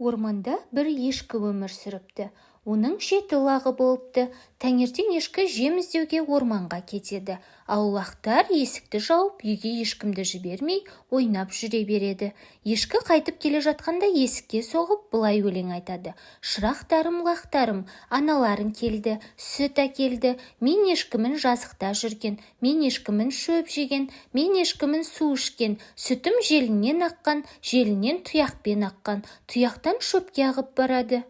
Орманда бір ешкі өмір сүріпті. Оның жеті лағы болыпты. Таңертең ешкі жем іздеуге орманға кетеді. Ал лақтар есікті жауып, үйге ешкімді жібермей, ойнап жүре береді. Ешкі қайтып келе жатқанда есікке соғып, былай өлең айтады: «Шырақтарым, лақтарым, аналарың келді, сүт әкелді. Мен ешкімін жазықта жүрген, мен ешкімін шөп жеген, мен ешкімін су ішкен. Сүтім желіннен аққан, желіннен тұяқпен аққан, тұяқтан шөпке ағып барады».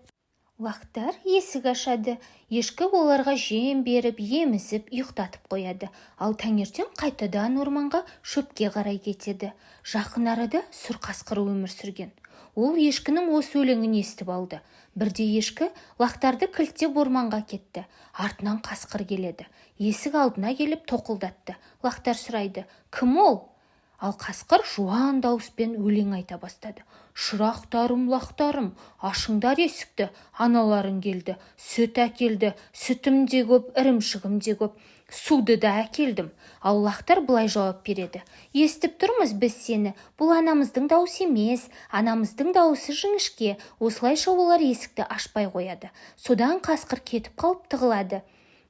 Лақтар есік ашады. Ешкі оларға жем беріп, емізіп, ұйықтатып қояды. Ал таңертең қайтадан орманға шөпке қарай кетеді. Жақын арада сұр қасқыр өмір сүрген. Ол ешкінің осы өлеңін естіп алды. Бірде ешкі лақтарды кілттеп орманға кетті. Артынан қасқыр келеді. Есік алдына келіп тоқылдатты. Лақтар сұрайды: «Кім ол?» Ал қасқыр жуан дауыспен өлең айта бастады: «Шырақтарым, лақтарым, ашыңдар есікті, аналарың келді, сүт әкелді. Сүтім де көп, ірімшігім де көп, суды да әкелдім». Ал лақтар былай жауап береді: «Естіп тұрмыз біз сені, бұл анамыздың даусы емес, анамыздың дауысы жіңішке». Осылайша олар есікті ашпай қояды. Содан қасқыр кетіп қалып, тығылады.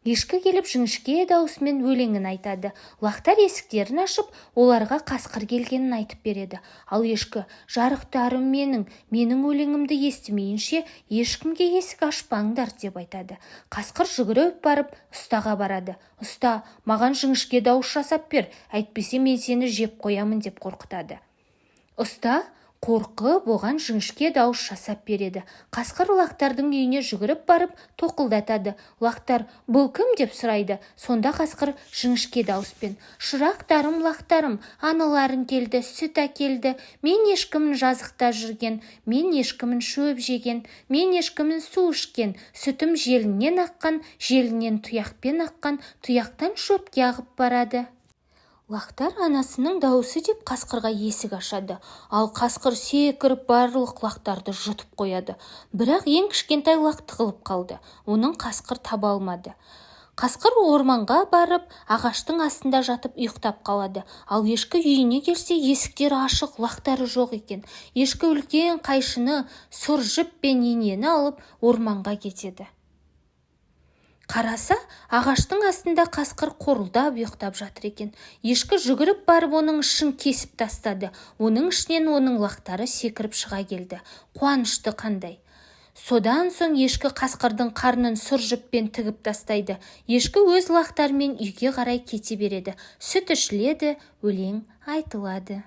Ешкі келіп, жіңішке даусымен өлеңін айтады. Лақтар есіктерін ашып, оларға қасқыр келгенін айтып береді. Ал ешкі: «Жарықтарым менің, менің өлеңімді естімейінше, ешкімге есік ашпаңдар», – деп айтады. Қасқыр жүгіріп барып ұстаға барады. «Ұста, маған жіңішке дауыс жасап бер, әйтпесе мен сені жеп қоямын», – деп қорқытады. Ұста қорқып, оған жіңішке дауыс жасап береді. Қасқыр лақтардың үйіне жүгіріп барып тоқылдатады. Лақтар: «Бұл кім?» – деп сұрайды. Сонда қасқыр жіңішке дауыспен: «Шырақтарым, лақтарым, аналарың келді, сүт әкелді. Мен ешкімін жазықта жүрген, мен ешкімін шөп жеген, мен ешкімін су ішкен. Сүтім желіннен аққан, желіннен тұяқпен аққан, тұяқтан шөпке ағып барады». Лақтар анасының дауысы деп қасқырға есік ашады. Ал қасқыр секіріп, барлық лақтарды жұтып қояды. Бірақ ең кішкентай лақ тығылып қалды. Оның қасқыр таба алмады. Қасқыр орманға барып, ағаштың астында жатып ұйықтап қалады. Ал ешкі үйіне келсе, есіктері ашық, лақтары жоқ екен. Ешкі үлкен қайшыны, сұр жіп пен инені алып, орманға кетеді. Қараса, ағаштың астында қасқыр қорылдап ұйықтап жатыр екен. Ешкі жүгіріп барып, оның ішін кесіп тастады. Оның ішінен оның лақтары секіріп шыға келді. Қуанышты қандай! Содан соң ешкі қасқырдың қарнын сұр жіппен тігіп тастайды. Ешкі өз лақтарымен үйге қарай кете береді. Сүт ішіледі, өлең айтылады.